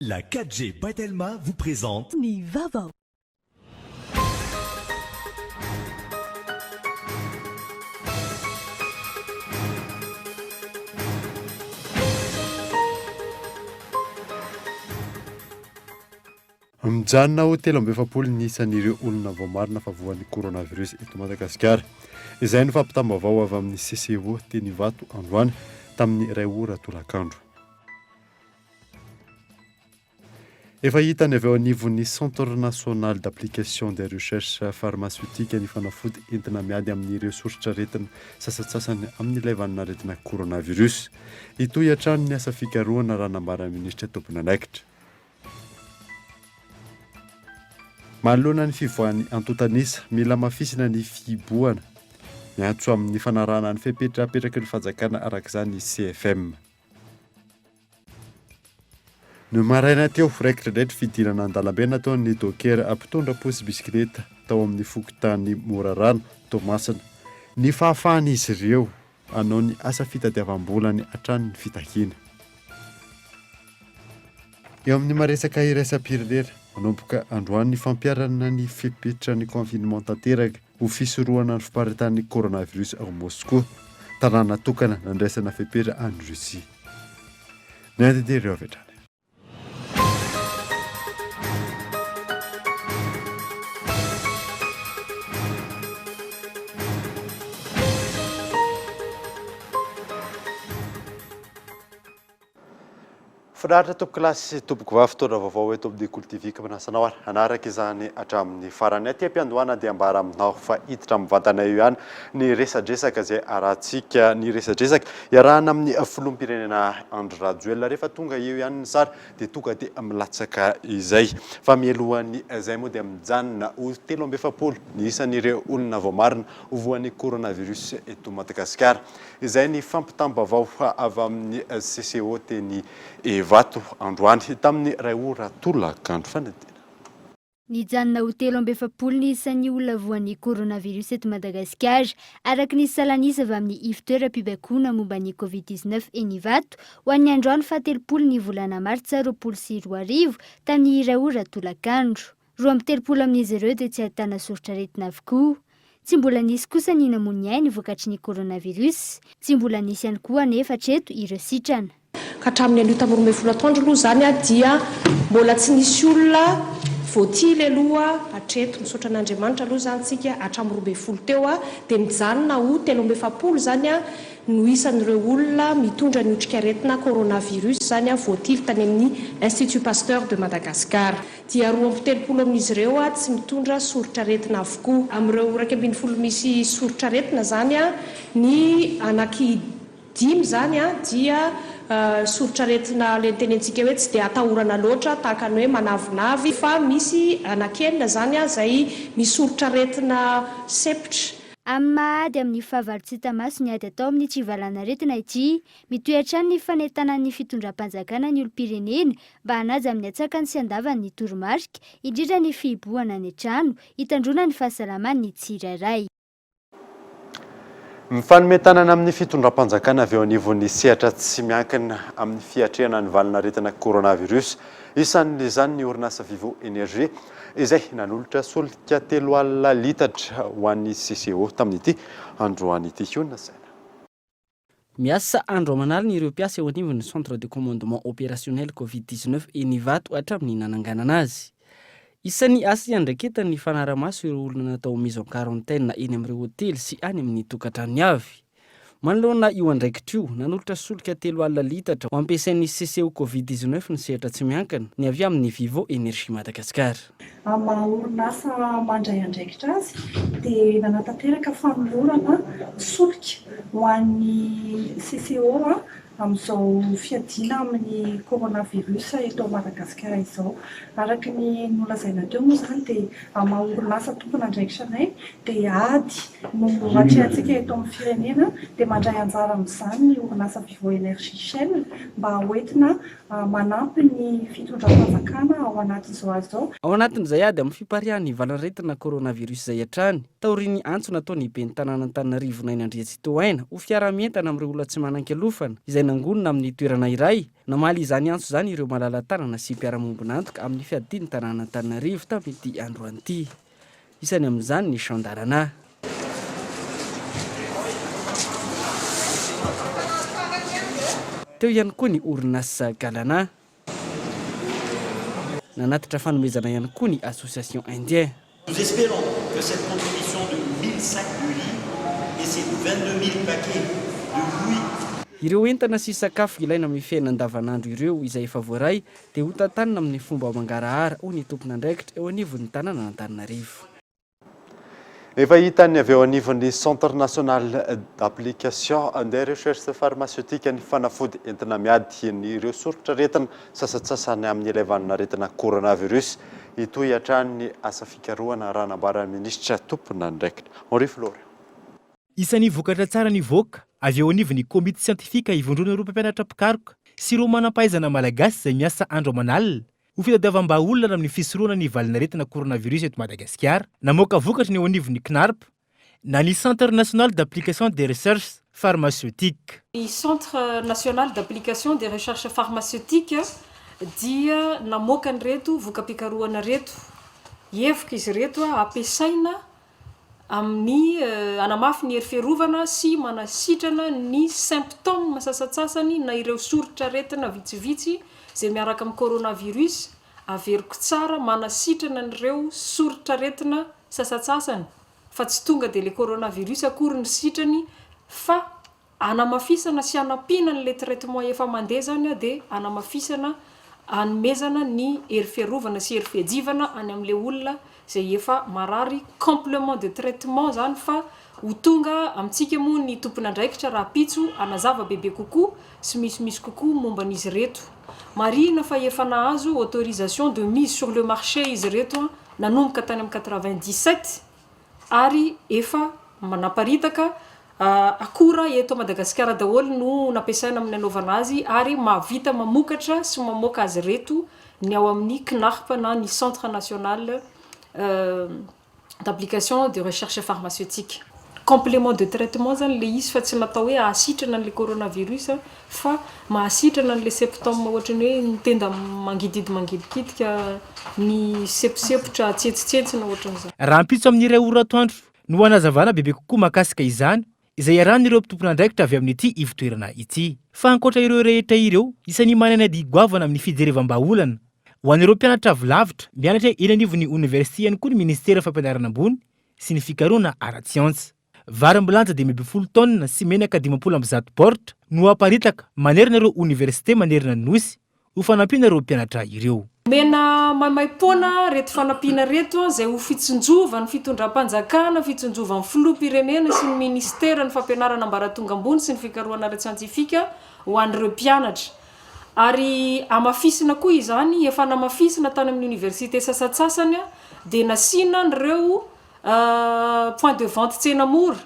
La 4G by Telma vous présente. Ny vaovao. Mijanona ho 43 ny isan'ireo olona voamarina fa voan'ny coronavirus eto Madagasikara. Izay no fampitam-baovao avy amin'ny CCO teny Ivato androany tamin'ny iray ora tolakandro. Efa hitany avy eo anivon'ny Centre National d'Application des Recherches Pharmaceutiques ny fanafody entina miady amin'ireo soritr'aretina sasantsasany amin'ilay vanin'aretina coronavirus. Hitohy hatrany ny asa fikarohana raha nambaran'ny minisitra tompon'andraikitra. Manoloana ny fivoahan'ny antontan'isa, mila hamafisina ny fihibohana. Miantso amin'ny fanarahana ny fepetra apetraky ny fanjakana araka izany ny CFM. Ny maraina teo, raikitra indray ny fidirana an-dalambe nataon'ny dôkera mpitondra posy bisikileta tao amin'ny fokontany Morarano, Toamasina. Ny fahafahan'izy ireo hanao ny asa fitadiavam-bolany hatrany ny fitakiana. Eo amin'ny maresaka iraisam-pirenena, manomboka androany ny fampiharana ny fepetran'ny confinement tanteraka. ho fisorohana ny fiparitahan'ny coronavirus ao Moskoa, tanàna tokana nandraisana fepetra any Russie. Ny andinindiny ireo avy hatrany. Finaritra tompokolahy sy tompokovavy, fotoana vaovao eto amin'ny Kolo TV ka manasa anao ary hanaraka izany hatramin'ny farany. Aty am-piandohana dia ambara aminao fa hiditra mivantana eo ihany ny resadresaka izay arahantsika, ny resadresaka iarahana amin'ny filoham-pirenena Andry Rajoelina. Rehefa tonga eo ihany ny sary dia tonga dia milatsaka izay. Fa mialohan'ny izay moa dia mijanona ho 43 ny isan'ireo olona voamarina ho voan'ny coronavirus eto Madagasikara. Izay ny fampitam-baovao avy amin'ny CCO teny Ivato androany tamin'ny iray ora tolakandro. Fanadihadiana. Nijanona ho 43 ny isan'ny olona voan'ny coronavirus eto Madagasikara, araka ny salanisa avy amin'ny ivontoeram-pibaikoana momba ny Covid 19 eny Ivato, ho an'ny androany faha telopolo ny volana martsa 2020, tamin'ny iray ora tolakandro. 32 amin'izy ireo dia tsy ahitana soritr'aretina avokoa. Tsy mbola nisy kosa ny namoy ny ainy vokatry ny coronavirus. Tsy mbola nisy ihany koa anefa hatreto ireo sitrana. Ka hatramin'ny anio tamin'ny 12 atoandro aloha izany dia mbola tsy nisy olona voatily aloha hatreto. Misaotra an'Andriamanitra aloha izany isika hatramin'ny 12 teo dia mijanona ho 43 izany no isan'ireo olona mitondra ny otrikaretina coronavirus izany voatily tany amin'ny Institut Pasteur de Madagascar. Dia 32 amin'izy ireo tsy mitondra soritr'aretina avokoa. Amin'ireo 11 misy soritr'aretina izany, ny anaky dimy izany dia soritr'aretina ilay notenentsika hoe tsy dia atahorana loatra tahaka ny hoe manavinavy fa misy anaky enina izany izay misy soritr'aretina sempotra. Amin'ny maha ady amin'ny fahavalo tsy hita maso ny ady atao amin'ny tsivalan'aretina ity, mitohy hatrany ny fanentanan'ny fitondram-panjakana ny olom-pirenena mba hanaja amin'ny antsakany sy andavany ny toromarika, indrindra ny fihibohana any an-trano, hitandroana ny fahasalaman'ny tsirairay. Mifanome tanana amin'ny fitondram-panjakana avy eo anivon'ny sehatra tsy miankina amin'ny fiatrehana ny valanaretina coronavirus. Isan'izany ny orinasa Vivo Energie izay nanolotra solika 30 litatra ho an'ny CCO tamin'ity androany ity. Io nasaina. Miasa andro aman'alina ireo mpiasa eo anivon'ny Centre de commandement opérationnel Covid 19 eny Ivato hatramin'ny nananganana azy. Isan'ny asa iandraiketany ny fanara-maso ireo olona natao mise en quarantaine eny amin'ireo hotely sy any amin'ny tokantranony avy. Manoloana io andraikitra io, nanolotra solika 30 litatra ho ampiasain'ny CCO Covid 19 ny sehatra tsy miankina, ny avy amin'ny Vivo Energie Madagascar. Amin'ny maha orinasa mandray andraikitra azy dia nanatanteraka fanolorana solika ho an'ny CCO amin'izao fiadiana amin'ny coronavirus eto Madagasikara izao. Araka ny nolazaina teo moa izany dia amin'ny maha orinasa tompon'andraikitra anay dia ady no atrehantsika eto amin'ny firenena dia mandray anjara amin'izany ny orinasa Vivo Energie Shell mba hoentina Manampy ny fitondram-panjakana ao anatin'izao ady izao. Ao anatin'izay ady amin'ny fipariahan'ny valanaretina coronavirus izay hatrany. Taorian'ny antso nataon'ny ben'ny tanàn'Antananarivo Naina Andriantsitohaina ho fiaraha-mientana amin'ireo olona tsy manan-kialofana izay nangonina amin'ny toerana iray, namaly izany antso izany ireo malala-tanana sy mpiara-mombon'antoka amin'ny fiadian'ny tanàn'Antananarivo tamin'ity androany ity. Isany amin'izany ny Chandarana. Teo ihany koa ny orinasa Galana. Nanatitra fanomezana ihany koa ny Association Indien. Nous espérons que cette contribution de 1000 sacs de riz et ces 22 000 paquets de nouilles. Ireo entana sy sakafo ilaina amin'ny fiainana andavanandro ireo izay efa voaray dia hotantanina amin'ny fomba mangarahara, hoy ny tompon'andraikitra eo anivon'ny tanànan'Antananarivo. Efa hitan'ny avy eo anivon'ny Centre National d'Application des Recherches Pharmaceutiques ny fanafody entina miady ireo soritr'aretina sasantsasany amin'ilay vanin'aretina coronavirus. Hitohy hatrany ny asa fikarohana raha nambaran'ny minisitra tompon'andraikitra. Henri Florian. Isan'ny vokatra tsara nivoaka avy eo anivon'ny komity siantifika ivondronan'ireo mpampianatra mpikaroka sy ireo manampahaizana malagasy izay miasa andro aman'alina Ho fitadiavam-bahaolana amin'ny fisorohana ny valin'aretina coronavirus eto Madagasikara, namoaka vokatra ny eo anivon'ny Cnarp, na ny Centre National d'Application des Recherches Pharmaceutiques. Ny Centre National d'Application des Recherches Pharmaceutiques dia namoaka an'ireto voka-pikarohana ireto. Hevoka izy ireto ampiasaina amin'ny hanamafy ny hery fiarovana sy manasitrana ny symptômes sasantsasany na ireo soritr'aretina vitsivitsy izay miaraka amin'ny coronavirus, averiko tsara, manasitrana an'ireo soritr'aretina sasantsasany fa tsy tonga dia ilay coronavirus akory no sitrany fa Hanamafisana sy hanampiana an'ilay traitement efa mandeha izany dia hanamafisana hanomezana ny hery fiarovana sy hery fiadivana any amin'ilay olona izay efa marary, complement de traitement izany fa ho tonga amintsika moa ny tompon'andraikitra rahampitso hanazava bebe kokoa sy misimisy kokoa momba an'izy ireto. Marihina fa efa nahazo autorisation de mise sur le marché izy ireto nanomboka tany amin'ny 97 ary efa manaparitaka akora eto Madagasikara daholo no nampiasaina amin'ny nanaovana azy ary mahavita mamokatra sy mamoaka azy ireto ny ao amin'ny CNARP na ny Centre National d'Application de Recherche Pharmaceutique. Complément de traitement zany le izy fa tsy natao hoe hahasitrana an'le coronavirus fa mahasitrana an'le symptôme ohatran'ny hoe ny tenda mangidihidy mangidikitika, ny seposepotra tsentsintsena ohatran'izany. Rahampitso amin'ny iray ora atoandro no hanazavana bebe kokoa mahakasika izany, izay iarahan'ireo tompon'andraikitra avy amin'ity ivotoerana ity. Fa ankoatra ireo rehetra ireo, isan'ny manana adidy goavana amin'ny fijerevam-bahaolana ho an'ireo mpianatra avy lavitra mianatra eny anivon'ny oniversite ihany koa ny Ministeran'ny Fampianarana ambony sy ny fikarohana ara-tsiansa. Vary milanja 15 taonina sy menaka 150 baoritra no haparitaka manerana ireo oniversite manerana ny Nosy ho fanampiana ireo mpianatra ireo. Omena maimaimpoana ireto fanampiana ireto izay ho fitsinjovan'ny fitondram-panjakana, fitsinjovan'ny filoham-pirenena sy ny minisiteran'ny fampianarana ambaratonga ambony sy ny fikarohana ara-tsiantifika ho an'ireo mpianatra. Ary hamafisina koa izany, efa namafisina tany amin'ny oniversite sasantsasany dia nasiana an'ireo point de vente tsena mora.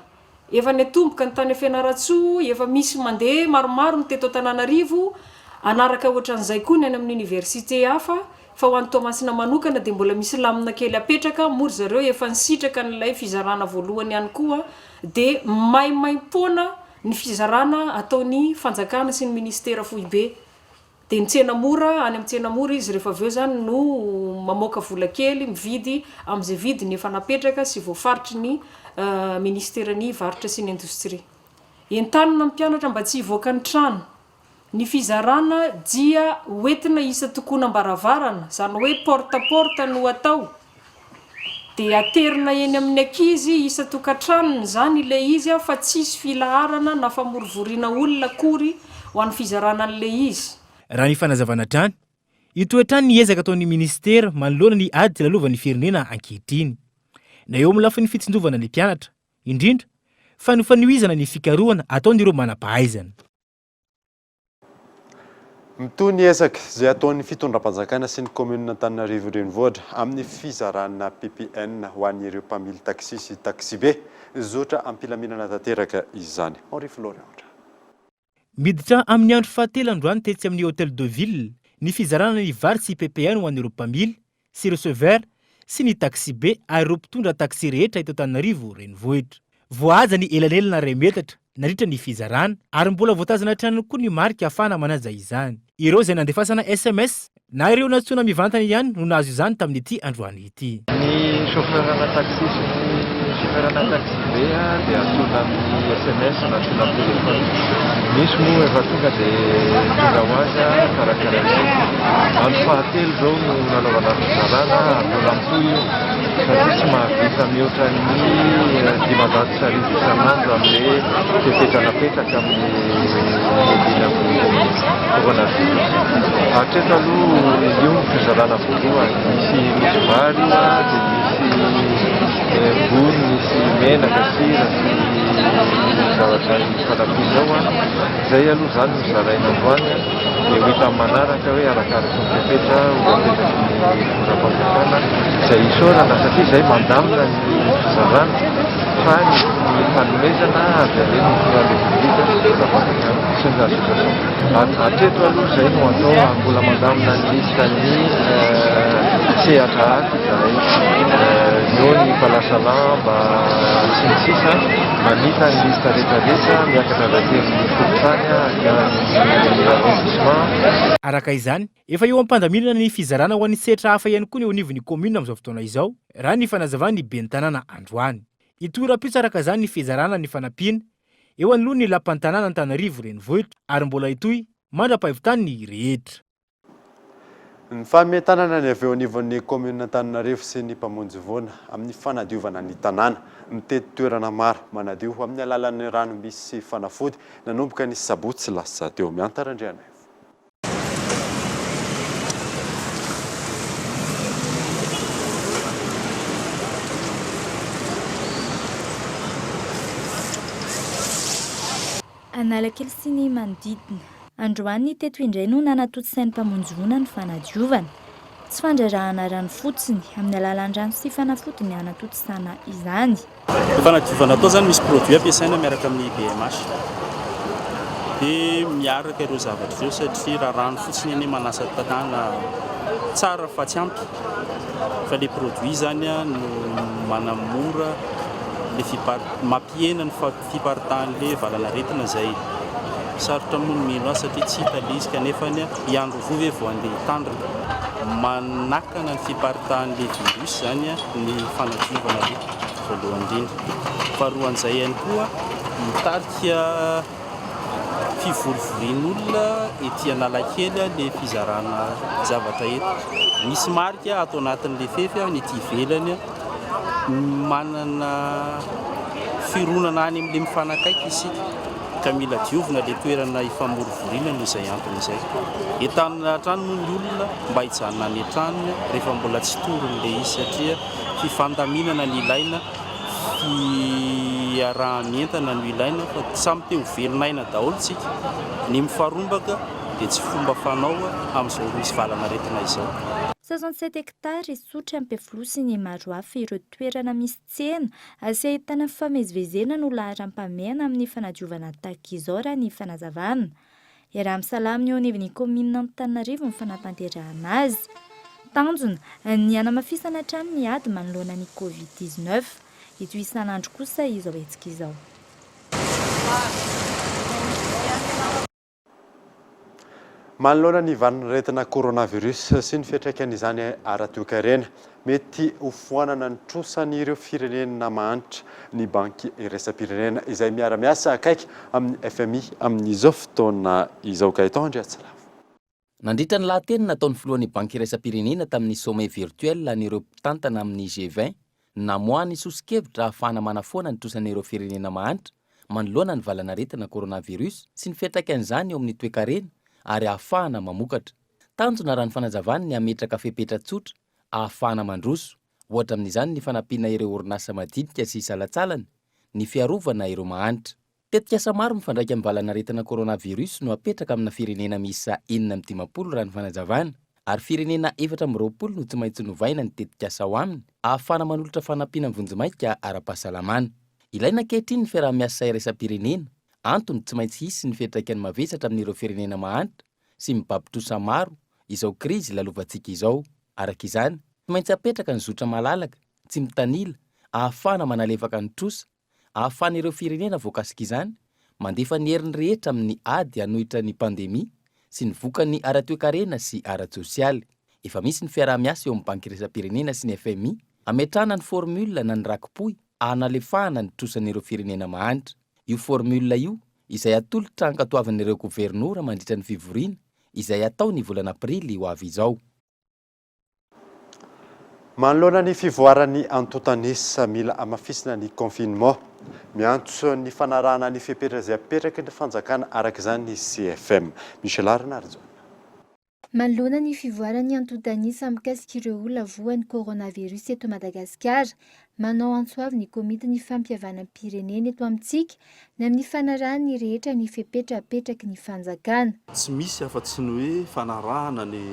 Efa niatomboka ny tany Fianarantsoa, efa misy mandeha maromaro ny teto Antananarivo, hanaraka ohatran'izay koa ny any amin'ny oniversite hafa, fa ho an'i Toamasina manokana dia mbola misy lamina kely apetraka, moa ry zareo efa nisitraka an'ilay fizarana voalohany ihany koa dia maimaimpoana ny fizarana ataon'ny fanjakana sy ny minisitera foibe. Dia ny tsena mora, any amin'ny tsena mora izy rehefa avy eo izany no mamoaka vola kely mividy amin'izay vidiny efa napetraka sy voafaritry ny minisiteran'ny varotra sy ny indostria. Entanina ny mpianatra mba tsy hivoaka ny trano. Ny fizarana dia hoentina isan-tokonam-baravarana, izany hoe porte à porte no atao. Dia aterina eny amin'ny ankizy isan-tokantranony izany ilay izy fa tsisy filaharana na famorivoriana olona akory ho an'ny fizarana an'ilay izy. Raha ny fanazavana hatrany, hitohy hatrany ny ezaka ataon'ny minisitera manoloana ny ady lalovan'ny firenena ankehitriny. Na eo amin'ny lafiny fitsinjovana ny mpianatra, indrindra fa ny fanohizana ny fikarohana ataon'ireo manam-pahaizana. Mitohy ny ezaka izay ataon'ny fitondram-panjakana sy ny kaominina Antananarivo Renivohitra amin'ny fizarana ppn ho an'ireo mpamily taxi sy taxibe. Zotra am-pilaminana tanteraka izany. Henri Florian. Miditra amin'ny andro fahatelo androany tetsy amin'ny Hotel de Ville ny fizarana ny vary sy ppn ho an'ireo mpamily sy receveur. sy ny taksibe ary ireo mpitondra taxi rehetra eto Antananarivo renivohitra. Voahaja ny elanelana iray metatra nandritra ny fizarana ary mbola voatazona hatrany koa ny marika ahafahana manaja izany. Ireo izay nandefasana sms na ireo nantsoina mivantana ihany no nahazo izany tamin'ity androany ity. Ny chauffeur-na taxi sy ny chauffeur-na taxi-be dia antsoina amin'ny sms na antsoina amin'ny téléphone. Misy moa efa tonga dia tonga ho azy karakarainay. Andro fahatelo izao no nanaovana fizarana ary mbola mitohy io satria tsy mahavita mihoatra ny 1500 isan'andro amin'ilay fepetra napetraka amin'ny fiadiana amin'ny coronavirus. Hatreto aloha io ny fizarana voalohany, misy misy vary io dia misy rongony, misy menaka, sira sy zavatra fanampiana ao. Izay aloha izany no zaraina androany dia ho hita amin'ny manaraka hoe arakaraky ny fepetra ho apetraky ny fitondram-panjakana izay isaorana satria izay mandamina ny fizarana fa ny fanomezana avy any amin'ny filohan'ny Repoblika sy ny fitondram-panjakana sy ny association. Hatreto aloha izay no atao ary mbola mandamina ny liste ny sehatra hafa izahay, eo ny mpanasa lamba sy ny sisa, mamita ny liste rehetra rehetra miakatra avy aty amin'ny fokontany hatrany amin'ny arrondissement. Araka izany, efa eo am-pandaminana ny fizarana ho an'ny sehatra hafa ihany koa ny eo anivon'ny kaominina amin'izao fotoana izao, raha ny fanazavan'ny ben'ny tanàna androany. Hitohy rahampitso araka izany ny fizarana ny fanampiana eo anoloan'ny lapan'ny tanàna Antananarivo renivohitra ary mbola hitohy mandra-pahivitany ny rehetra. Ny fametanana ny avy eo anivon'ny kaominina Antananarivo sy ny mpamonjy voina amin'ny fanadiovana ny tanàna. Mitety toerana maro manadio amin'ny alalan'ny rano misy fanafody nanomboka ny sabotsy lasa teo. Mianta Randrianaivo. Analakely sy ny manodidina. Androany teto indray no nanatontosain'ny mpamonjy voina ny fanadiovana. Tsy fandrarahana rano fotsiny, amin'ny alalan'ny rano sy fanafody ny hanatontosana izany. Ny fanadiovana atao izany misy produit ampiasaina miaraka amin'ny BMH. Dia miaraka ireo zavatra ireo satria raha rano fotsiny anie manasa tanàna tsara fa tsy ampy fa ilay produit izany no manamora ilay mampihena ny fiparitahan'ilay valanaretina izay sarotra moa ny mino azy satria tsy hita ilay izy kanefa i andro voa ve vao handeha hitandrina. Manakana ny fiparitahan'ilay virus izany ny fanadiovana aloha voalohany indrindra. Faharoan'izay ihany koa mitarika fivorivorian'olona ety Analakely ilay fizarana zavatra eto. Misy marika ato anatin'ilay fefy ny ety ivelany. Manana fironana any amin'ilay mifanakaiky isika ka mila diovina ilay toerana ifamorivoriana noho izay antony izay. Entanina hatrany moa ny olona mba hijanona any an-tranony rehefa mbola tsy toriny ilay izy satria fifandaminana no ilaina, fiaraha-mientana no ilaina fa samy te ho velon'aina daholo isika. Ny mifarombaka dia tsy fomba fanao amin'izao misy valanaretina izao. 67 hectares Isotry Ampefiloha sy ny maro hafa ireo toerana misy tsena sy ahitana fifamezivezena no laharam-pahamehana amin'ny fanadiovana tahaka izao raha ny fanazavana. Iaraha-misalahy amin'ny eo anivon'ny kaominina Antananarivo ny fanatanterahana azy. Tanjona, ny hanamafisana hatrany ny ady manoloana ny Covid 19. Hitohy isan'andro kosa izao hetsika izao. Manoloana ny vanin'aretina coronavirus sy ny fiantraikan'izany ara-toekarena, mety ho foanana ny trosan'ireo firenena mahantra ny Banky iraisam-pirenena izay miara-miasa akaiky amin'ny fmi amin'izao fotoana izao. Gaëtan Andriatsilavo. Nandritra ny lahateny nataon'ny filohan'ny Banky iraisam-pirenena tamin'ny sommet virtuel an'ireo mpitantana amin'ny G20, namoahany soso-kevitra ahafahana manafoana ny trosan'ireo firenena mahantra manoloana ny valanaretina coronavirus sy ny fiantraikan'izany eo amin'ny toekarena ary ahafahana mamokatra. Tanjona raha ny fanazavany ny hametraka fepetra tsotra ahafahana mandroso, ohatra amin'izany ny fanampiana ireo orinasa madinika sy salantsalany, ny fiarovana ireo mahantra. Tetikasa maro mifandraika amin'ny valanaretina coronavirus no apetraka amina firenena miisa 56 raha ny fanazavana, ary firenena 24 no tsy maintsy novaina ny tetikasa ao aminy ahafahana manolotra fanampiana vonjimaika ara-pahasalamana. Ilaina ankehitriny ny fiaraha-miasa iraisam-pirenena, antony tsy maintsy hisy ny fiantraikany mavesatra amin'ireo firenena mahantra sy mibaby trosa maro izao krizy lalovantsika izao. Araka izany, Tsy maintsy apetraka ny zotra malalaka, tsy mitanila, ahafahana manalefaka ny trosa, ahafahan'ireo firenena voakasik'izany mandefa ny heriny rehetra amin'ny ady hanohitra ny pandemia sy ny vokany ara-toekarena sy ara-tsosialy. Efa misy ny fiaraha-miasa eo amin'ny Banky Iraisam-pirenena sy ny FMI hametrahana ny formule na ny raki-pohy hanalefahana ny trosan'ireo firenena mahantra. Io formule io izay atolotra hankatoavin'ireo governora mandritra ny fivoriana izay hatao ny volana aprily ho avy izao. Manoloana ny fivoaran'ny antontan'isa, mila hamafisina ny confinement. Miantso ny fanarahana ny fepetra izay apetraky ny fanjakana araka izany ny CFM. Michel Rainarijaona. Manoloana ny fivoaran'ny antontan'isa mikasika ireo olona voan'ny coronavirus eto Madagasikara, manao antso avo ny komitin'ny fampihavanam-pirenena eto amintsika ny amin'ny fanarahan'ny rehetra ny fepetra apetraky ny fanjakana. Tsy misy afa-tsy ny hoe fanarahana ny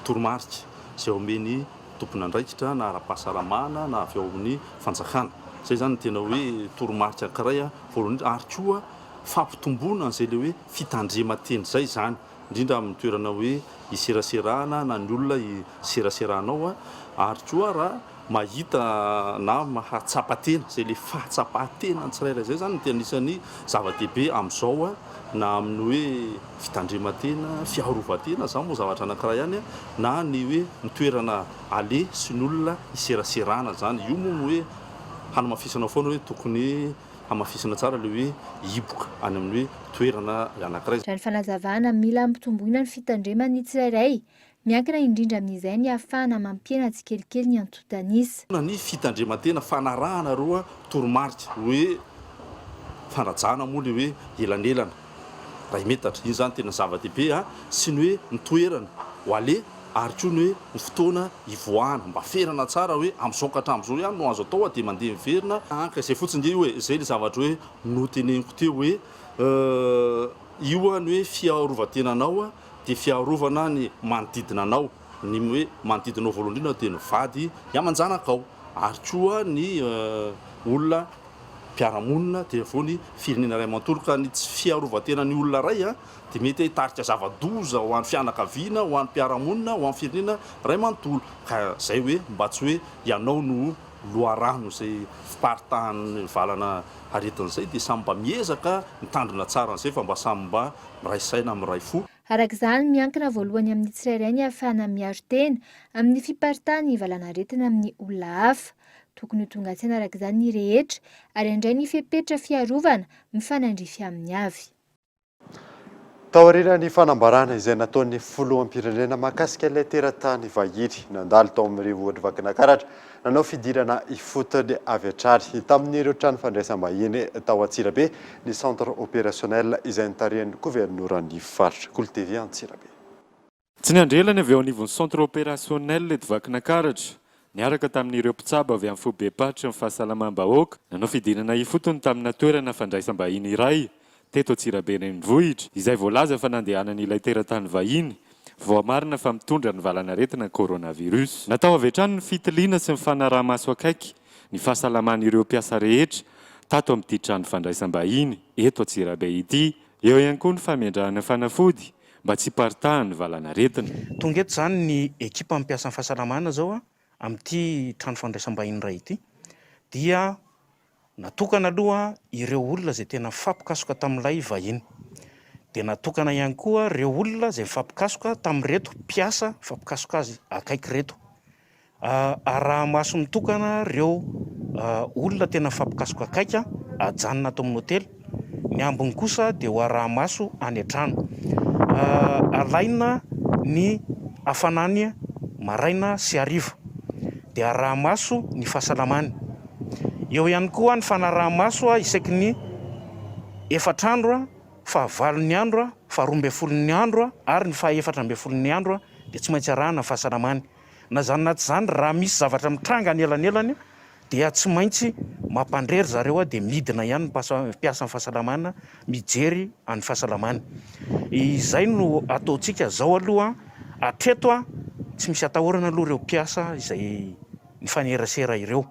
toromarika izay omen'ny tompon'andraikitra na ara-pahasalamana na avy ao amin'ny fanjakana. Izay izany no tena hoe toromarika anankiray voalohany indrindra ary koa fampitomboana an'izay ilay hoe fitandreman-tena izay izany, indrindra amin'ny toerana hoe iseraserana na ny olona iseraseranao ary koa raha mahita na mahatsapa tena, izay ilay fahatsapan-tena ny tsirairay izay izany no tena anisan'ny zava-dehibe amin'izao na amin'ny hoe fitandreman-tena, fiarovan-tena, izany moa zavatra anankiray ihany, na ny hoe ny toerana aleha sy ny olona iseraserana izany. Io moa no hoe hanamafisana foana hoe tokony hamafisina tsara ilay hoe hiboka any amin'ny hoe toerana anankiray. Raha ny fanazavana, mila ampitomboina ny fitandreman'ny tsirairay Miankina indrindra amin'izay ny hahafahana mampihena tsikelikely ny antontan'isa. Ny fitandreman-tena, fanarahana ireo toromarika hoe fanajana moa ilay hoe elanelana iray metatra, iny izany tena zava-dehibe sy ny hoe ny toerana ho aleha ary koa ny hoe ny fotoana hivoahana, mba ferana tsara hoe amin'izao ka hatramin'izao ihany no azo atao dia mandeha miverina, ka izay fotsiny nge io e, izay ilay zavatra hoe noteneniko teo hoe io ny hoe fiarovan-tenanao dia fiarovana ny manodidina anao, ny hoe manodidina anao voalohany indrindra dia ny vady aman-janakao ary koa ny olona mpiara-monina dia avy eo ny firenena iray manontolo ka ny tsy fiarovan-tenan'ny olona iray dia mety hitarika zava-doza ho an'ny fianakaviana, ho an'ny mpiara-monina, ho an'ny firenena iray manontolo ka izay hoe mba tsy hoe ianao no loharano izay fiparitahan'ny valana aretina izay dia samy mba miezaka mitandrina tsara an'izay fa mba samy mba Miray saina, miray fo. Araka izany, miankina voalohany amin'ny tsirairay ny hahafahana miaro tena amin'ny fiparitahan'ny valanaretina amin'ny olona hafa. Tokony ho tonga an-tsaina araka izany ny rehetra ary handray ny fepetra fiarovana mifanandrify aminy avy. Taorian'ny fanambarana izay nataon'ny filoham-pirenena mahakasika ilay teratany vahiny nandalo tao amin'ny renivohitr'i Vakinankaratra, Nanao fidirana ifotony avy hatrany tamin'ireo trano fandraisam-bahiny tao Antsirabe ny Centre Opérationnel izay notarihan'ny Governoran'ny Faritra. Kolo TV Antsirabe. Tsy niandry ela ny avy eo anivon'ny Centre Opérationnel eto Vakinankaratra, niaraka tamin'ireo mpitsabo avy amin'ny foibem-paritry ny fahasalamam-bahoaka, nanao fidirana ifotony tamina toerana fandraisam-bahiny iray teto Antsirabe Renivohitra, izay voalaza fa nandehanan'ilay teratany vahiny, voamarina fa mitondra ny valanaretina coronavirus. Natao avy hatrany ny fitiliana sy ny fanaraha-maso akaiky ny fahasalaman'ireo mpiasa rehetra tato amin'ity trano fandraisam-bahiny eto Antsirabe ity. Eo ihany koa ny famendrahana fanafody mba tsy hiparitahan'ny valanaretina. Tonga eto izany ny ekipan'ny mpiasan'ny fahasalamana izao amin'ity trano fandraisam-bahiny iray ity dia Natokana aloha ireo olona izay tena nifampikasoka tamin'ilay vahiny. Dia natokana ihany koa ireo olona izay nifampikasoka tamin'ireto mpiasa nifampikasoka azy akaiky ireto. Araha-maso mitokana ireo olona tena nifampikasoka akaiky ajanona ato amin'ny hotely. Ny ambiny kosa dia ho araha-maso any an-trano. Alaina ny hafanany maraina sy hariva. Dia araha-maso ny fahasalamany. Eo ihany koa ny fanaraha-maso isaky ny efatra andro, fahavalon'ny andro, faharoa ambin'ny folon'ny andro ary ny fahaefatra ambin'ny folon'ny andro dia tsy maintsy arahana ny fahasalamany. Na izany na tsy izany, raha misy zavatra mitranga anelanelany dia tsy maintsy mampandre ry zareo dia midina ihany ny mpiasan'ny fahasalamana mijery an'ny fahasalamany. Izay no ataontsika izao aloha, hatreto tsy misy atahorana aloha ireo mpiasa izay nifanerasera ireo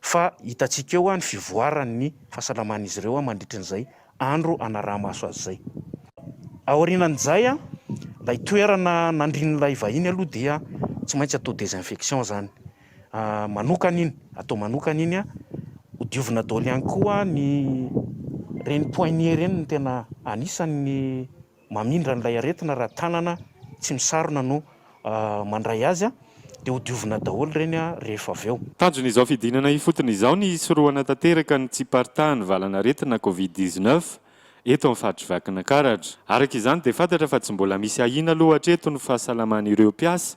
fa hitantsika eo ny fivoaran'ny fahasalaman'izy ireo mandritrin'izay andro anaraha-maso azy izay. Aorianan'izay, ilay toerana nandrian'ilay vahiny aloha dia Tsy maintsy atao désinfection zany manokana iny, atao manokana iny, hodiovina daholo ihany koa ny reny poignée ireny no tena anisan'ny mamindra an'ilay aretina raha tanana tsy misarona no mandray azy dia hodiovina daholo ireny rehefa avy eo. Tanjon'izao fidinana ifotony izao ny hisorohana tanteraka ny tsy hiparitahan'ny valan'aretina Covid 19 eto amin'ny faritr'i Vakinankaratra. Araka izany dia fantatra fa tsy mbola misy ahiana aloha hatreto ny fahasalaman'ireo mpiasa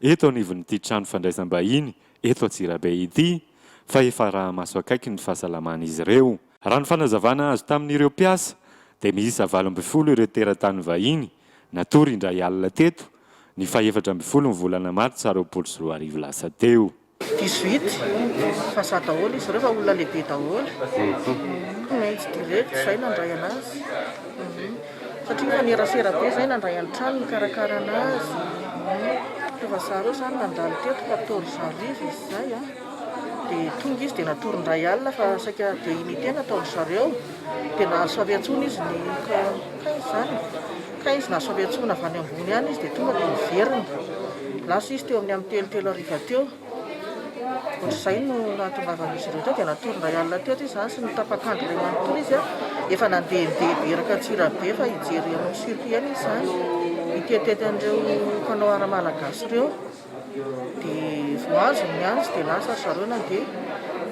eto anivon'ity trano fandraisam-bahiny eto Antsirabe ity fa efa araha-maso akaiky ny fahasalaman'izy ireo. Raha ny fanazavana azo tamin'ireo mpiasa dia miisa 18 ireo teratany vahiny natory indray alina teto ny fahefatra ambin'ny folo ny volana martsa 2020 lasa teo. 18, Vazaha daholo izy ireo fa olona lehibe daholo. Mihitsy direct izay nandray anazy. Satria nifanerasera be izay nandray an-trano nikarakara anazy. Ireo vazaha ireo izany nandalo teto 14 hariva izy izay an. Dia tonga izy dia natory indray alina fa saika deux unités nataon-dry zareo. Dia nahazo fampiantsoana izy ny 15 izany. 15 nahazo fampiantsoana avy any ambony any izy dia tonga dia niverina. Lasa izy teo amin'ny amin'ny telo telo hariva teo. Ohatr'izay no nahatongavan'izy ireo teo dia natory indray alina teto izy izany sy ny tapak'andro iray manontolo izy efa nandehandeha be eraka Antsirabe fa hijery hanao circuit ihany izy izany. Hitetitety an'ireo mpanao art malagasy ireo. Dia vao azony ny azy dia lasa ry zareo nandeha.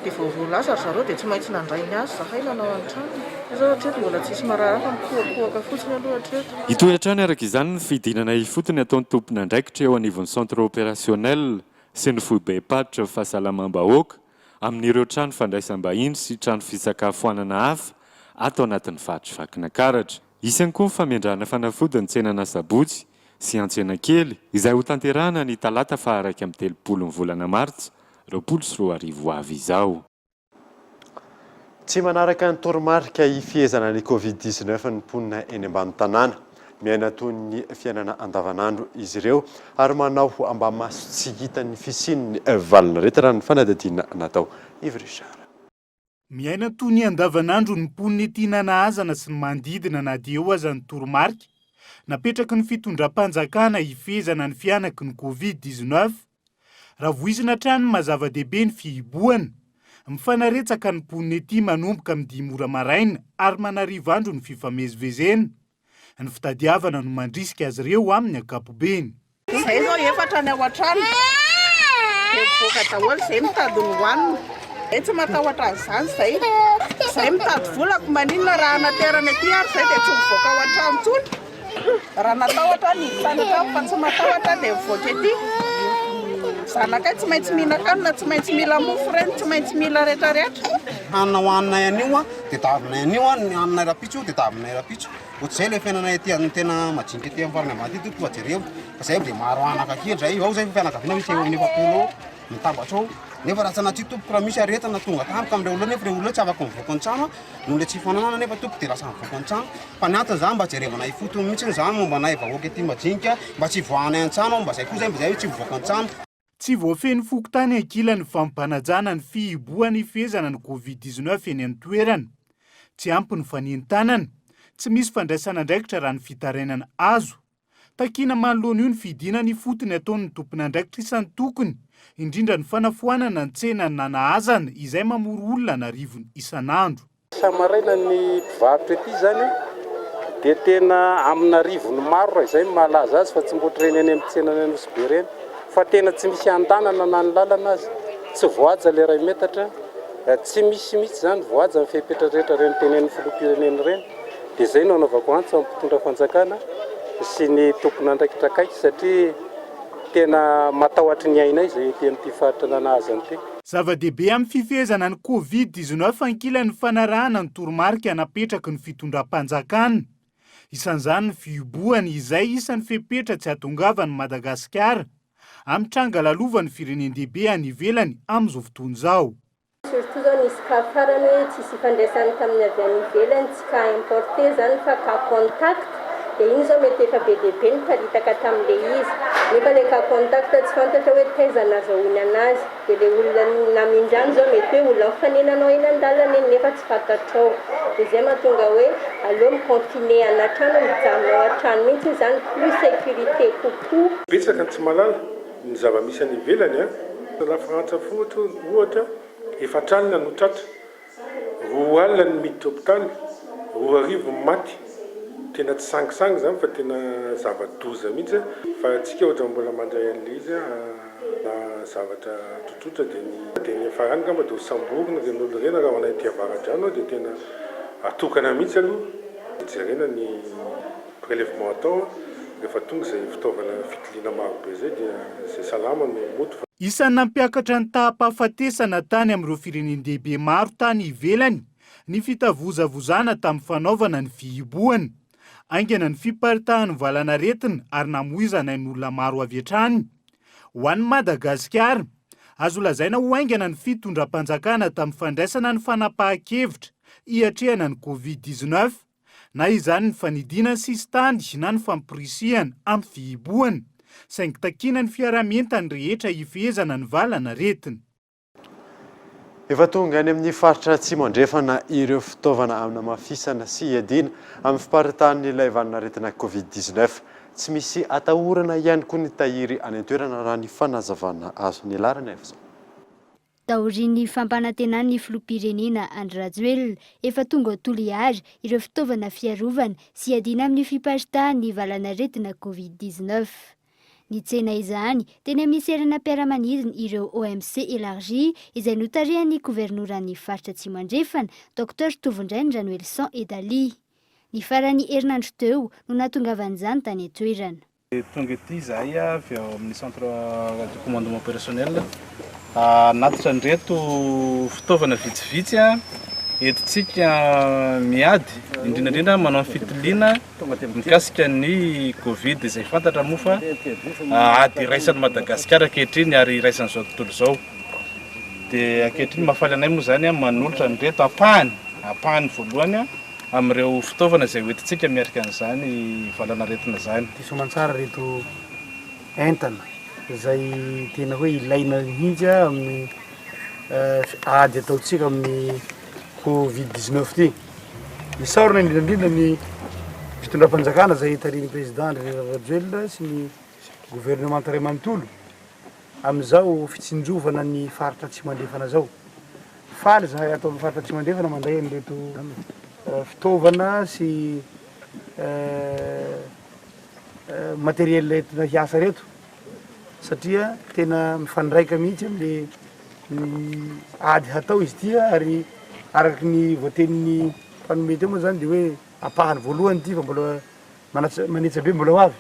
Dia vao vao lasa ry zareo dia tsy maintsy nandray ny azy zahay nanao an-trano. Izay izao hatreto mbola tsisy marary hafa mikohakohaka fotsiny aloha hatreto. Hitohy hatrany araka izany ny fidinana ifotony ataon'ny tompon'andraikitra eo anivon'ny Centre Opérationnel sy ny foibem-paritry ny fahasalamam-bahoaka amin'ireo trano fandraisam-bahiny sy trano fisakafoanana hafa ato anatin'ny faritr'i Vakinankaratra. Hisy ihany koa ny famendrahana fanafody ny tsenan'Asabotsy sy Antsenakely, izay hotanterahana ny talata faha 31 ny volana martsa 2020 ho avy izao. Tsy manaraka ny toromarika hifehezana ny Covid 19 ny mponina eny ambany tanàna. Miaina toy ny fiainana andavanandro izy ireo ary manao ambamaso tsy hita ny fisian'ny valanaretina ny fanadihadiana natao. Yves Richard. Miaina toy ny andavanandro ny mponina ety Nanahazana sy ny manodidina na dia eo aza ny toromarika napetraky ny fitondram-panjakana hifehezana ny fihanaky ny Covid 19. Raha voizina hatrany ny maha zava-dehibe ny fihibohana, mifanaretsaka ny mponina ety manomboka amin'ny dimy ora maraina ary manarivo andro ny fifamezivezena. Ny fitadiavana no mandrisika azy ireo amin'ny ankapobeny. Izay izao efatra ny ao an-trano dia mivoaka daholo izay mitady ny hohanina. Izay tsy matahotra an'izany izay. Izay mitady vola ko maninona raha anaterana aty ary izay dia tsy mivoaka ao an-trano intsony. Raha natahotra aho niditra any an-trano fa tsy matahotra aho dia mivoaka ety. Zanakay tsy maintsy mihinan-kanina, tsy maintsy mila mofo ireny, tsy maintsy mila retraretra. Hanina hohaninay anio dia davinay anio, ny haninay rahampitso dia davinay rahampitso. Ohatr'izay ilay fiainanay aty amin'ny tena majinika aty amin'ny farany ambany aty tompoko fa jereo fa zay dia maro anaka kely zay, ao zay fianakaviana misy eo amin'ny 40 eo mitambatra ao, nefa raha sanatria tompoko raha misy aretina tonga tampoka amin'ireo olona nefa ireo olona tsy afaka mivoaka ny trano noho ilay tsy fananana nefa tompoko dia lasa mivoaka ny trano, fa ny antony zany mba jerevana ifotony mihitsy zany momba anay vahoaka aty majinika mba tsy hivoahanay an-trano mba zay koa zay mba zay hoe tsy mivoaka ny trano. Tsy voafehy ny fokontany ankilan'ny fampanajana ny fihibohana hifehezana ny Covid 19 eny an-toerana. Tsy ampy ny fanentanana. Tsy misy fandraisana andraikitra raha ny fitarainana azo. Takiana manoloana io ny fidinana ifotony ataon'ny tompon'andraikitra isan-tokony, indrindra ny fanafoanana ny tsena nanahazana izay mamory olona an'arivony isan'andro. Isa-maraina ny mpivarotra ety izany dia tena amin'arivony maro raha izay no mahalaza azy fa tsy mba ohatr'ireny any amin'ny tsenan'i Anosibe ireny fa tena tsy misy andanana na ny lalana aza tsy voahaja ilay iray metatra, tsy misy mihitsy izany voahaja ny fepetra rehetra ireny tenenin'ny filoham-pirenena ireny dia izay no anaovako antso amin'ny mpitondra fanjakana sy ny tompon'andraikitra akaiky satria tena matahotra ny ainay izay ety amin'ity faritra Nanahazana ity. Zava-dehibe amin'ny fifehezana ny Covid 19 ankilany ny fanarahana ny toromarika napetraky ny fitondram-panjakana. Isan'izany ny fihibohana izay isan'ny fepetra tsy hahatongavan'i Madagasikara amin'ny tranga lalovan'ny firenen-dehibe any ivelany amin'izao fotoana izao. Surtout zao nisy cas farany hoe tsisy ifandraisany tamin'ny avy any ivelany, tsy cas importé zany fa cas contact, dia iny zao mety efa be dia be niparitaka tamin'le izy, nefa le cas contact tsy fantatra hoe taiza nazahoany anazy, dia le olona namindrany zao mety hoe olona nifanenanao eny andalana eny nefa tsy fantatrao, dia zay mahatonga hoe aleo mi-confiner anatrano, mijanona ao an-trano mihitsy zany plus sécurité kokoa. Betsaka ny tsy mahalala. ny zava-misy any ivelany a. Lafrantsa fotsiny ohatra, efatr'alina no tratra, 20 ny miditra hopitaly, 2000 ny maty. Tena tsy sangisangy izany fa tena zava-doza mihitsy fa antsika ohatran'ny mbola mandray an'ilay izy na zavatra tsotsotra dia ny dia ny hiafarany angamba dia ho samborina ireny olona ireny raha ho anay aty Avaradrano dia tena atokana mihitsy aloha jerena ny prélèvement atao rehefa tonga izay fitaovana fitiliana maro be izay dia izay salama no mody fa Isan'ny nampiakatra ny taham-pahafatesana tany amin'ireo firenen-dehibe maro tany ivelany ny fitavozavozana tamin'ny fanaovana ny fihibohana. Haingana ny fiparitahan'ny valanaretina ary namoizana ain'olona maro avy hatrany. Ho an'i Madagasikara, azo lazaina ho haingana ny fitondram-panjakana tamin'ny fandraisana ny fanapahan-kevitra hiatrehana ny Covid 19, na izany ny fanidiana ny sisintany na ny famporisihana amin'ny fihibohana, saingy takiana ny fiaraha-mientan'ny rehetra hifehezana ny valanaretina. Efa tonga any amin'ny faritra Atsimo Andrefana ireo fitaovana hanamafisana sy hiadiana amin'ny fiparitahan'ilay valin'aretina Covid 19. Tsy misy atahorana ihany koa ny tahiry any an-toerana raha ny fanazavana azo. Ny laharana efa izao. Taorian'ny fampanantenan'ny filoham-pirenena Andry Rajoelina, efa tonga ao Toliara ireo fitaovana fiarovana sy hiadiana amin'ny fiparitahan'ny valan'aretina Covid 19. Nitsena izany teny amin'ny seranam-piaramanidina ireo OMC Elargi izay notarihan'ny governoran'ny faritra Atsimo Andrefana, Docteur Tovondrainy Ranoelison Edalie. Ny faran'ny herinandro teo no nahatongavan'izany tany an-toerana. Tonga ety izahay avy ao amin'ny centre de commandement opérationnel hanatitra an'ireto fitaovana vitsivitsy entintsika miady, indrindra indrindra manao ny fitiliana Mikasika ny Covid izay fantatra moa fa ady iraisan'i Madagasikara ankehitriny ary iraisan'izao tontolo izao. Dia ankehitriny mahafaly anay moa izany manolotra an'ireto ampahany, ampahany voalohany amin'ireo fitaovana izay hoentintsika miatrika an'izany valanaretina izany. Diso aman-tsara ireto entana izay tena hoe ilaina mihitsy amin'ny ady ataontsika amin'ny Covid 19 ity. Isaorana indrindra indrindra ny fitondram-panjakana izay tarihin'ny Président Andry Rajoelina sy ny governemanta iray manontolo amin'izao fitsinjovana ny faritra Atsimo Andrefana izao. Faly izahay ato amin'ny faritra Atsimo Andrefana mandray an'ireto fitaovana sy matériel entina hiasa ireto satria tena mifandraika mihitsy amin'le ady hatao izy ity ary araky ny voatenin'ny mpanome teo moa zany de hoe ampahany voalohany ity fa mbola manatsa- manetsa be mbola ho avy.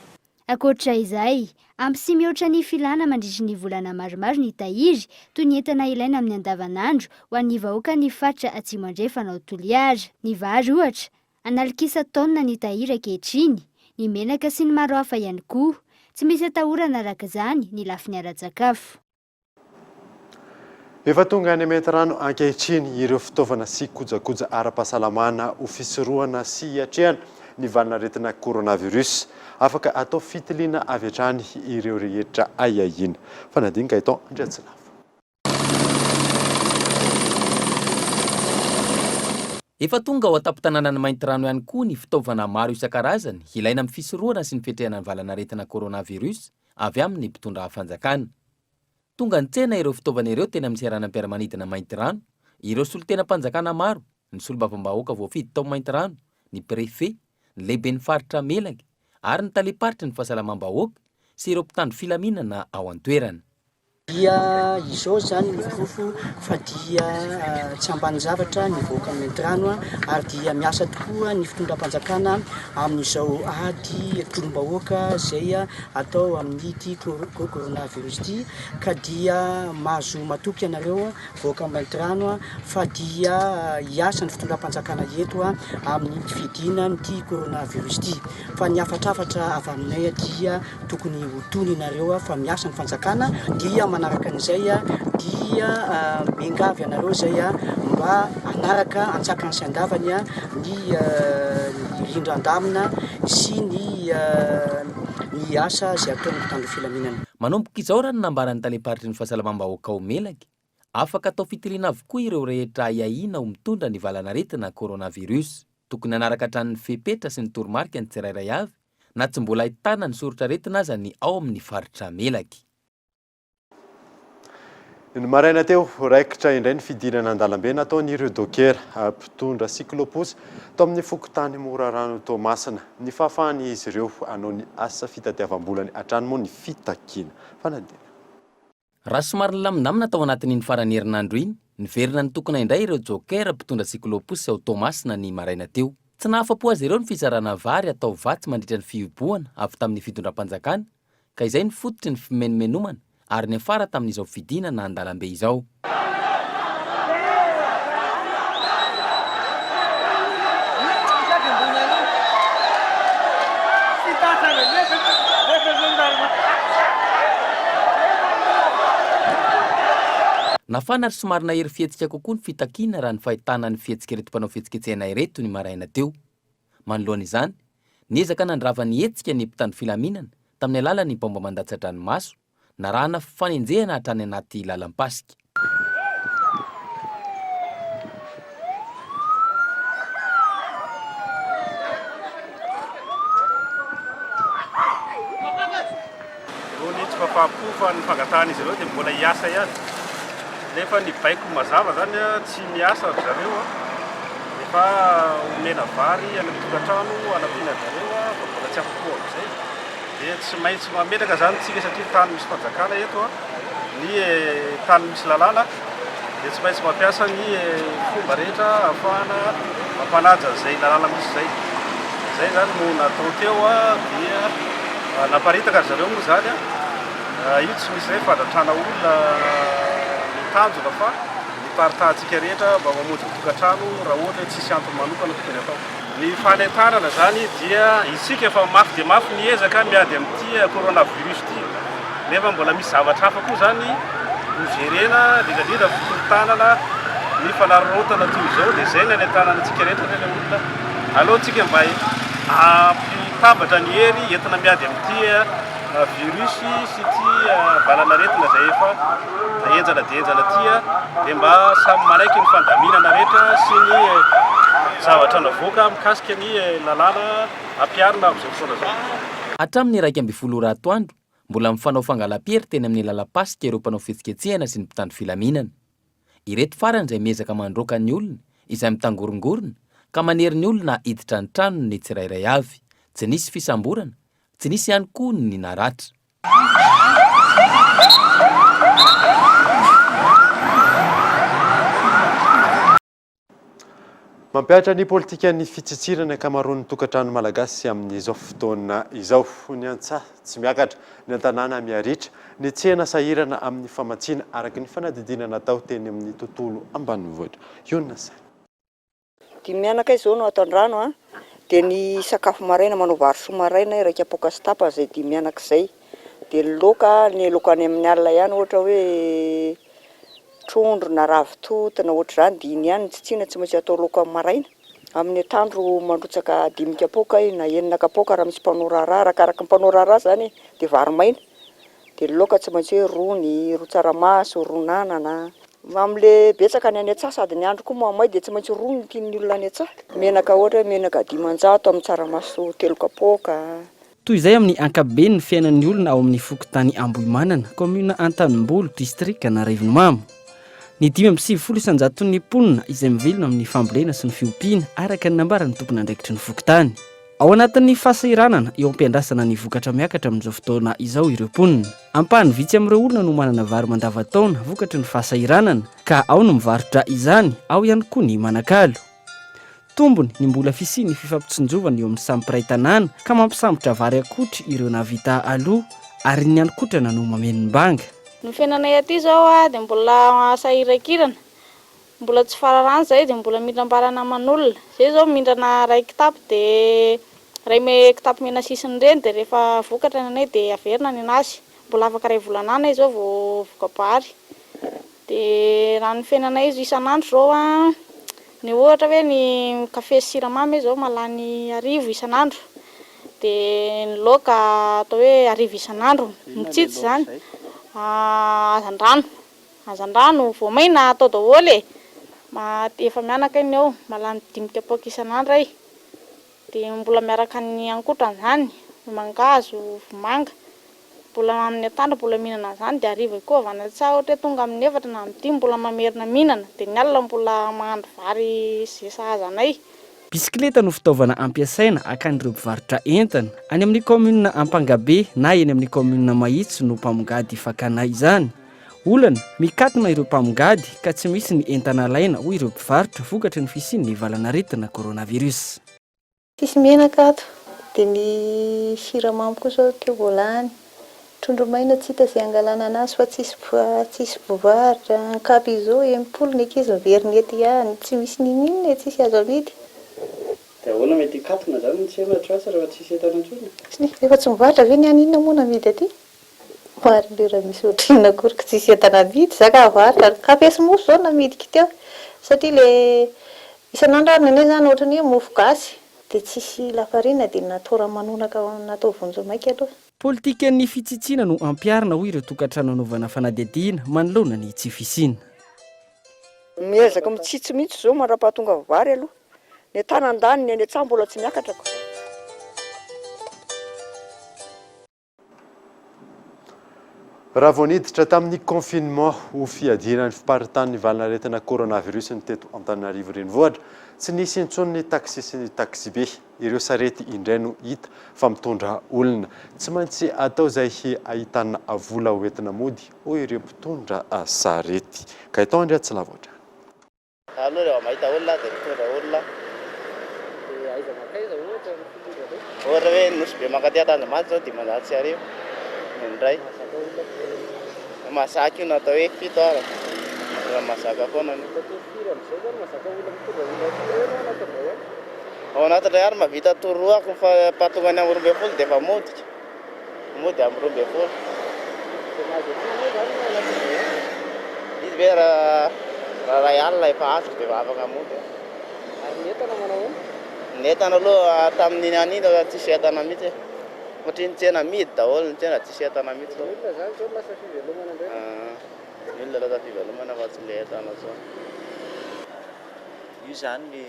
Ankoatra izay, ampy sy mihoatra ny filana mandritry ny volana maromaro ny tahiry, toy ny entana ilaina amin'ny andavanandro ho an'ny vahoakan'ny faritra Atsimo Andrefana ao Toliara. Ny vary, ohatra, an'alikisa taonina ny tahiry ankehitriny, ny menaka sy ny maro hafa ihany koa. Tsy misy atahorana araka izany ny lafiny ara-tsakafo. Efa tonga any Maintirano ankehitriny ireo fitaovana sy kojakoja ara-pahasalamana ho fisorohana sy hiatrehana ny valanaretina coronavirus. Afaka atao fitiliana avy hatrany ireo rehetra ahiahiana. Fanadino Gaëtan Andriatsilavo. Efa tonga ao an-tampon-tanànan'i Maintirano ihany koa ny fitaovana maro isan-karazany ilaina amin'ny fisorohana sy ny fiatrehana ny valanaretina coronavirus avy amin'ny mpitondra fanjakana. Tonga nitsena ireo fitaovana ireo teny amin'ny seranam-piaramanidina Maintirano ireo solontenam-panjakana maro, ny solombavambahoaka voafidy tao Maintirano, ny prefe, ny lehiben'ny faritra Melaky ary ny talem-paritry ny fahasalamam-bahoaka sy ireo mpitandro filaminana ao an-toerana. Dia izao izany ny porofo fa dia tsy ambanin-javatra ny vahoakan'i Maintirano ary dia miasa tokoa ny fitondram-panjakana amin'izao ady tolom-bahoaka izay atao amin'ity coronavirus ity ka dia mahazo matoky ianareo vahoakan'i Maintirano fa dia hiasa ny fitondram-panjakana eto amin'ny fiadiana amin'ity coronavirus ity fa ny hafatrafatra avy aminay dia Tokony ho tony nareo fa miasa ny fanjakana dia manaraka an'izay dia miangavy anareo zay mba hanaraka antsakany sy andavany ny rindran-damina sy ny ny asa izay ataon'ny mpitandro filaminana. Manomboka izao raha ny nambaran'ny talem-paritry ny fahasalamam-bahoaka ao Melaky, afaka atao fitiliana avokoa ireo rehetra ahiahiana ho mitondra ny valanaretina coronavirus. Tokony hanaraka hatrany ny fepetra sy ny toromarika ny tsirairay avy na tsy mbola ahitana ny soritr'aretina aza ny ao amin'ny faritra Melaky. Ny maraina teo, raikitra indray ny fidinana an-dalambe nataon'ireo dôkera mpitondra cyclo-pousse tao amin'ny fokontany Morarano Toamasina. Ny fahafahan'izy ireo hanao ny asa fitadiavam-bolany hatrany moa ny fitakiana. Fanadihadiana. Raha somary nilamindamina tao anatin'iny faran'ny herinandro iny, niverina nitokona indray ireo joker mpitondra cyclo-pousse ao Toamasina ny maraina teo. Tsy nahafa-po azy ireo ny fizarana vary atao vatsy mandritra ny fihibohana avy tamin'ny fitondram-panjakana ka izay no fototry ny fimenomenomana ary niafara tamin'izao fidinana an-dalambe izao. Nafana ary somary nahery fihetsika kokoa ny fitakiana raha ny fahitana ny fihetsik'ireto mpanao fihetsiketsehana ireto ny maraina teo. Manoloana izany, niezaka nandrava ny hetsika ny mpitandro filaminana tamin'ny alalan'ny baomba mandatsa-dranomaso, narahana fifanenjehana hatrany anaty lalam-pasika. Noho ny tsy fahafaham-po fa ny fangatahan'izy ireo dia mbola hiasa ihany. Nefa ny baiko mazava zany tsy miasa ry zareo efa omena vary any amin'ny tokantrano hanampiana an-dry zareo fa mbola tsy afa-po amin'izay. Dia tsy maintsy mametraka zany tsika satria tany misy fanjakana eto ny tany misy lalàna dia tsy maintsy mampiasa ny fomba rehetra ahafahana mampanaja izay lalàna misy izay. Izay zany no natao teo dia naparitaka ry zareo moa zany. Io tsy misy hoe fandratrana olona ny tanjona fa ny hiparitahantsika rehetra mba mamonjy ny tokantrano raha ohatra hoe tsisy antony manokana tokony hatao. Ny fanentanana izany dia isika efa mafy dia mafy ny ezaka miady amin'ity coronavirus ity nefa mbola misy zavatra hafa koa izany ho jerena indrindra indrindra ny fikorontanana, ny fanararaotana toy izao dia izay ny anentanana antsika rehetra re ilay olona aleo tsika mba hampitambatra ny hery entina miady amin'ity virus sy ity valanaretina izay efa henjana dia henjana ity dia mba samy manaiky ny fandaminana rehetra sy ny zavatra navoaka mikasika ny lalàna ampiharina amin'izao fotoana izao. Hatramin'ny 11 ora atoandro, mbola mifanao fangalam-piery teny amin'ny lalam-pasika ireo mpanao fihetsiketsehana sy ny mpitandro filaminana. Ireto farany izay miezaka mandroaka ny olona izay mitangorongorona ka manery ny olona hiditra ny tranony ny tsirairay avy. Tsy nisy fisamborana, tsy nisy ihany koa ny naratra. Mampihatra ny politikan'ny fitsitsirana ny ankamaroan'ny tokantrano malagasy amin'izao fotoana izao. Ny antsaha tsy miakatra, ny an-tanàna miharitra, ny tsena sahirana amin'ny famatsiana, araka ny fanadihadiana natao teny amin'ny tontolo ambanivohitra. Ionona saina. Dimy mianaka izao no ato an-drano an, dia ny sakafo maraina manao vary soa maraina iray kapoaka sy tapany izay dimy mianaka izay, dia ny laoka, ny laoka any amin'ny alina ihany ohatra hoe trondro na ravitoto na ohatr'izany dia iny ihany no tsitsiana tsy maintsy atao laoka amin'ny maraina. Amin'ny atoandro mandrotsaka dimy kapoaka aho na enina kapoaka raha misy mpanao raharaha, arakaraky ny mpanao raharaha izany e, dia vary maina. Dia ny laoka tsy maintsy hoe rony, ro tsaramaso, ron'anana. Amin'ilay betsaka ny any an-tsaha sady ny andro koa mahamay dia tsy maintsy rony no tian'ny olona any an-tsaha. Menaka ohatra hoe menaka 500 amin'ny tsaramaso telo kapoaka. Toy izay amin'ny ankapobeny ny fiainan'ny olona ao amin'ny fokontany Ambohimanana, kaominina Antanimbolo, distrikan'Arivonimamo. Ny 95 isan-jaton'ny mponina izay mivelona amin'ny fambolena sy ny fiompiana, araka ny nambaran'ny tompon'andraikitry ny fokontany. Ao anatin'ny fahasahiranana eo am-piandrasana ny vokatra miakatra amin'izao fotoana izao ireo mponina. Ampahany vitsy amin'ireo olona no manana vary mandavantaona vokatry ny fahasahiranana, ka ao no mivarotra izany, ao ihany koa ny manakalo. Tombony ny mbola fisian'ny fifampitsinjovana eo amin'ny samy mpiray tanàna ka mampisambotra vary akotry ireo nahavita aloha ary ny hanin-kotrana no mameno ny banga. Ny fiainanay aty izao dia mbola sahirankirana, mbola tsy fararano izahay dia mbola mindram-barana aman'olona. Izay izao mindrana iray kitapo dia iray kitapo mena sisiny ireny dia rehefa vokatra ny anay dia averina ny anazy. Mbola afaka iray volana any izao vao voka-bary. Dia raha ny fiainanay izy isan'andro izao an, ny ohatra hoe ny kafe sy siramamy izao mahalany arivo isan'andro, dia ny laoka atao hoe arivo isan'andro, mitsitsy izany, hazandrano, hazandrano, voamaina atao daholo e, efa mianaka iny eo, mahalany dimy kapoaka isan'andro ay, dia mbola miaraka ny ankoatran'izany, mangahazo, vomanga. Mbola amin'ny atoandro mbola mihinana an'izany dia hariva koa avy any an-tsaha ohatra hoe tonga amin'ny efatra na amin'ny dimy mbola mamerina mihinana dia ny alina mbola mahandro vary izay sahaza anay. Bisikileta no fitaovana ampiasaina hakan'ireo mpivarotra entana. Any amin'ny kaominina Ampangabe na eny amin'ny kaominina Mahitsy no mpamongady fakana izany. Olana, mikatona ireo mpamongady ka tsy misy ny entana alaina hoy ireo mpivarotra vokatry ny fisian'ny valanaretina coronavirus. Tsisy menaka ato, dia ny siramamy koa zao teo vao lany, trondro maina tsy hita izay hangalana anazy fa tsisy tsisy mpivarotra, ankapy izao 60 ny ankizy miverina eto ihany, tsy misy n'inon'inona e, tsisy azo amidy. Dia ahoana mety hikatona izany ny tsena hatratsy rehefa tsisy entana intsony? Rehefa tsy mivarotra ve ny any inona moa no amidy aty? Marina io raha misy ohatrinona akory ka tsisy entana amidy za ka avarotra ary kafe sy mofo zao no namidiko teo satria le isan'andro ary nenay zany ohatran'ny hoe mofo gasy de tsisy lafarina de natao ramanonaka natao vonjimaika aloha. Politikan'ny fitsitsiana no ampiharina hoy ireo tokantrano anaovana fanadihadiana manoloana ny tsy fisiana. Miezaka mitsitsy mihitsy izao mandra-pahatonga vary aloha. Ny an-tanandany, ny any an-tsaha mbola tsy miakatra ko. Raha vao niditra tamin'ny confinement ho fiadiana ny fiparitahan'ny valanaretina coronavirus ny teto Antananarivo Renivohitra, tsy nisy intsony ny taxi sy ny taxibe. Ireo sarety indray no hita fa mitondra olona. Tsy maintsy atao izay ahitana vola hoentina mody, hoy ireo mpitondra sarety. Gaëtan Andriatsilavo hatrany. Za aloha rehefa mahita olona dia mitondra olona. Dia aiza mankaiza ohatra ny fitondranao? Ohatra hoe Nosy Be mankaty Antanjombato zao 1500 ny indray. Mahazaka olona firy io? Mahazaka io na atao hoe fito ara. Mbola mahazaka foana io. Mitory firy amin'izay zany mahazaka olona mitondra olona firy eo ianao anatin'ny iray andro? Ao anatin'ny iray andro mahavita tour roa ako fa pahatonga any amin'ny 12 dia efa mody. Mody amin'ny 12. Dia mahazo firy moa izany ianao anatin'izay andro? Izy ve raha raha iray alina efa azoko dia efa afaka mody aho. Ary ny entana manao ahoana? Ny entana aloha tamin'iny andro iny efa tsisy entana mihitsy e. Satria ny tsena mihidy daholo, ny tsena tsisy entana mihitsy. Ny olona izany izao lasa fivelomana indray? Ny olona lasa fivelomana fa tsy ilay entana intsony. Io izany le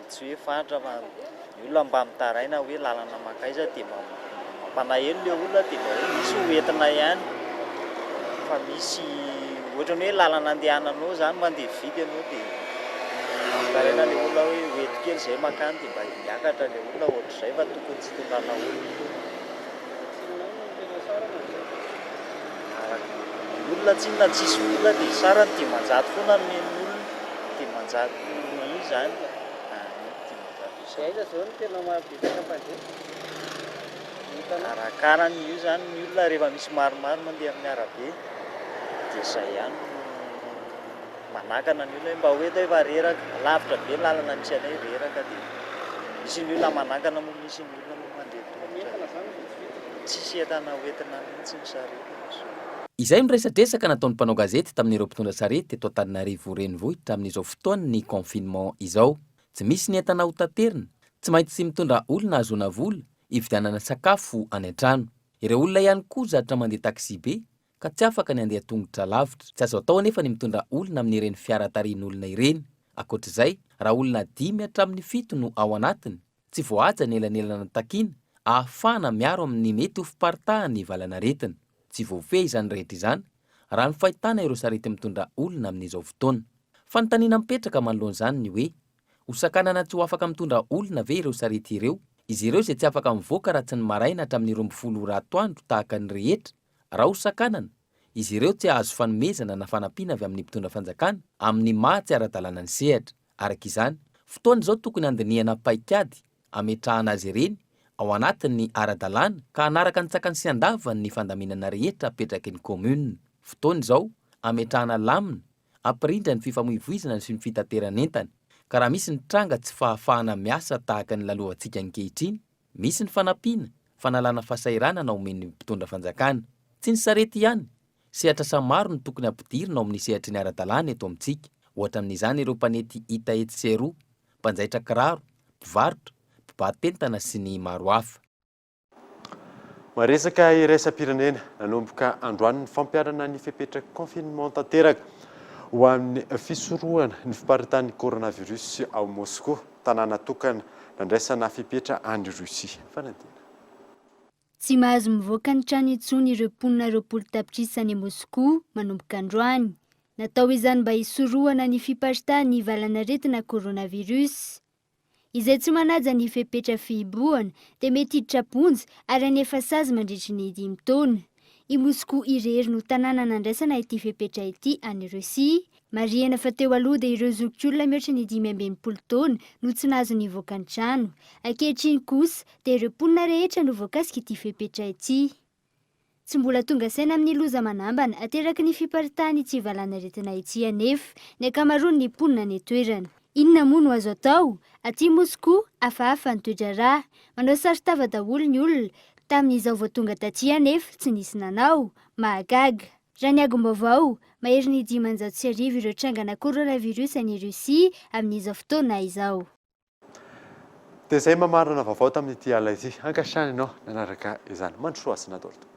tsy hoe faritra fa ny olona mba mitaraina hoe lalana mankaiza dia mba mampalahelo le olona dia mba hoe misy ho entina ihany fa misy ohatran'ny hoe lalana andehananao izany mandeha vide ianao dia mitaraina le olona hoe ho ento kely izay mankany dia mba miakatra le olona ohatr'izay fa tokony tsy hitondrana olona. Ny olona tsinona tsisy vola dia sarany 500 foana no omen'ny olona. 500 io izany 500 isa. Aiza zao no tena mahabetsaka mpandeha? Arakarany io izany ny olona rehefa misy maromaro mandeha amin'ny arabe dia izay ihany no manakana ny olona hoe mba ho eto efa reraka, lavitra be ny lalana misy anay reraka dia misy ny olona manakana moa misy ny olona moa mandeha tongotra. Tsisy entana hoentina mihitsy ny sarety amin'izao. Izay no resadresaka nataon'ny mpanao gazety tamin'ireo mpitondra sarety teto Antananarivo renivohitra amin'izao fotoan'ny confinement izao. Tsy misy ny entana ho taterina, tsy maintsy mitondra olona ahazoana vola hividianana sakafo any an-trano. Ireo olona ihany koa zatra mandeha taxi-be ka tsy afaka ny handeha tongotra lavitra. Tsy azo atao anefa ny mitondra olona amin'ireny fiara tarihin'olona ireny. Ankoatra izay, raha olona dimy hatramin'ny fito no ao anatiny, Tsy voahaja ny elanelana takiana ahafahana miaro amin'ny mety ho fiparitahan'ny valanaretina. Tsy voafehy izany rehetra izany raha ny fahitana ireo sarety mitondra olona amin'izao fotoana. Fanontaniana mipetraka manoloana izany ny hoe, ho sakanana tsy ho afaka mitondra olona ve ireo sarety ireo? Izy ireo izay tsy afaka mivoaka raha tsy ny maraina hatramin'ny 12 ora atoandro tahaka ny rehetra, raha ho sakanana, izy ireo tsy hahazo fanomezana na fanampiana avy amin'ny mpitondra fanjakana amin'ny maha tsy ara-dalàna ny sehatra. Araka izany, fotoana izao tokony handinihana paikady hametrahana azy ireny ao anatin'ny ara-dalàna ka hanaraka ny tsakany sy andavany ny fandaminana rehetra apetraky ny commune. Fotoana izao hametrahana lamina hampirindra ny fifamoivoizana sy ny fitateran'entana ka raha misy ny tranga tsy fahafahana miasa tahaka ny lalovantsika ankehitriny, misy ny fanampiana, fanalana fahasahiranana omen'ny mpitondra fanjakana. Tsy ny sarety ihany Sehatr'asa maro no tokony hampidirina ao amin'ny sehatry ny ara-dalàna eto amintsika. Ohatra amin'izany ireo mpanety hita etsy sy eroa, mpanjaitra kiraro, mpivarotra, mpibaha-tentana sy ny maro hafa. Maresaka iraisam-pirenena, nanomboka androany ny fampiharana ny fepetra confinement tanteraka ho amin'ny fisorohana ny fiparitahan'ny coronavirus ao Moskoa, tanàna tokana nandraisana fepetra any Russie. Fanadihana. Tsy mahazo mivoaka ny trano intsony ireo mponina 20 tapitrisa any Moskoa manomboka androany. Natao izany mba hisorohana ny fiparitahan'ny valan'aretina coronavirus. Izay tsy manaja ny fepetra fihibohana dia mety hiditra am-ponja ary hanefa sazy mandritry ny dimy taona. I Moskoa irery no tanàna nandraisana ity fepetra ity any Rosia. Marihana fa teo aloha dia ireo zokiolona mihoatra ny 65 taona no tsy nahazo nivoaka ny trano. Ankehitriny kosa dia ireo mponina rehetra no voakasik'ity fepetra ity. Tsy mbola tonga saina amin'ny loza manambana ateraky ny fiparitahan'ity valanaretina ity anefa ny ankamaroan'ny mponina any an-toerana. Inona moa no azo atao? Aty Moskoa, hafahafa ny toe-draharaha. Manao saron-tava daholo ny olona. Tamin'izaho vao tonga taty anefa, tsy nisy nanao. Mahagaga. Raha ny angom-baovao, maherin'ny 1500 ireo trangana coronavirus any Russie amin'izao fotoana izao. Dia izay mamarana vaovao tamin'ity alina ity. Ankasitrahana ianao nanaraka izany. Mandrosoa hasina daholo tompoko.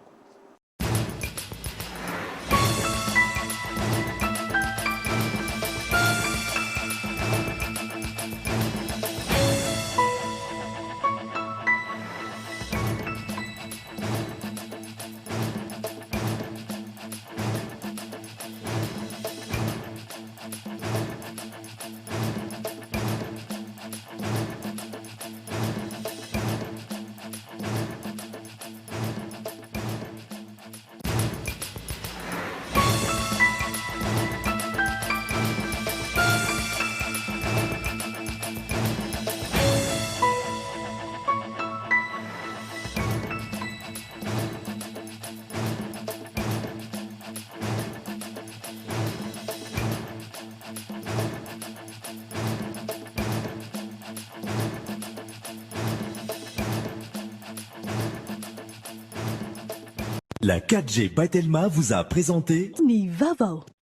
La 4G by Telma vous a présenté Ny vaovao.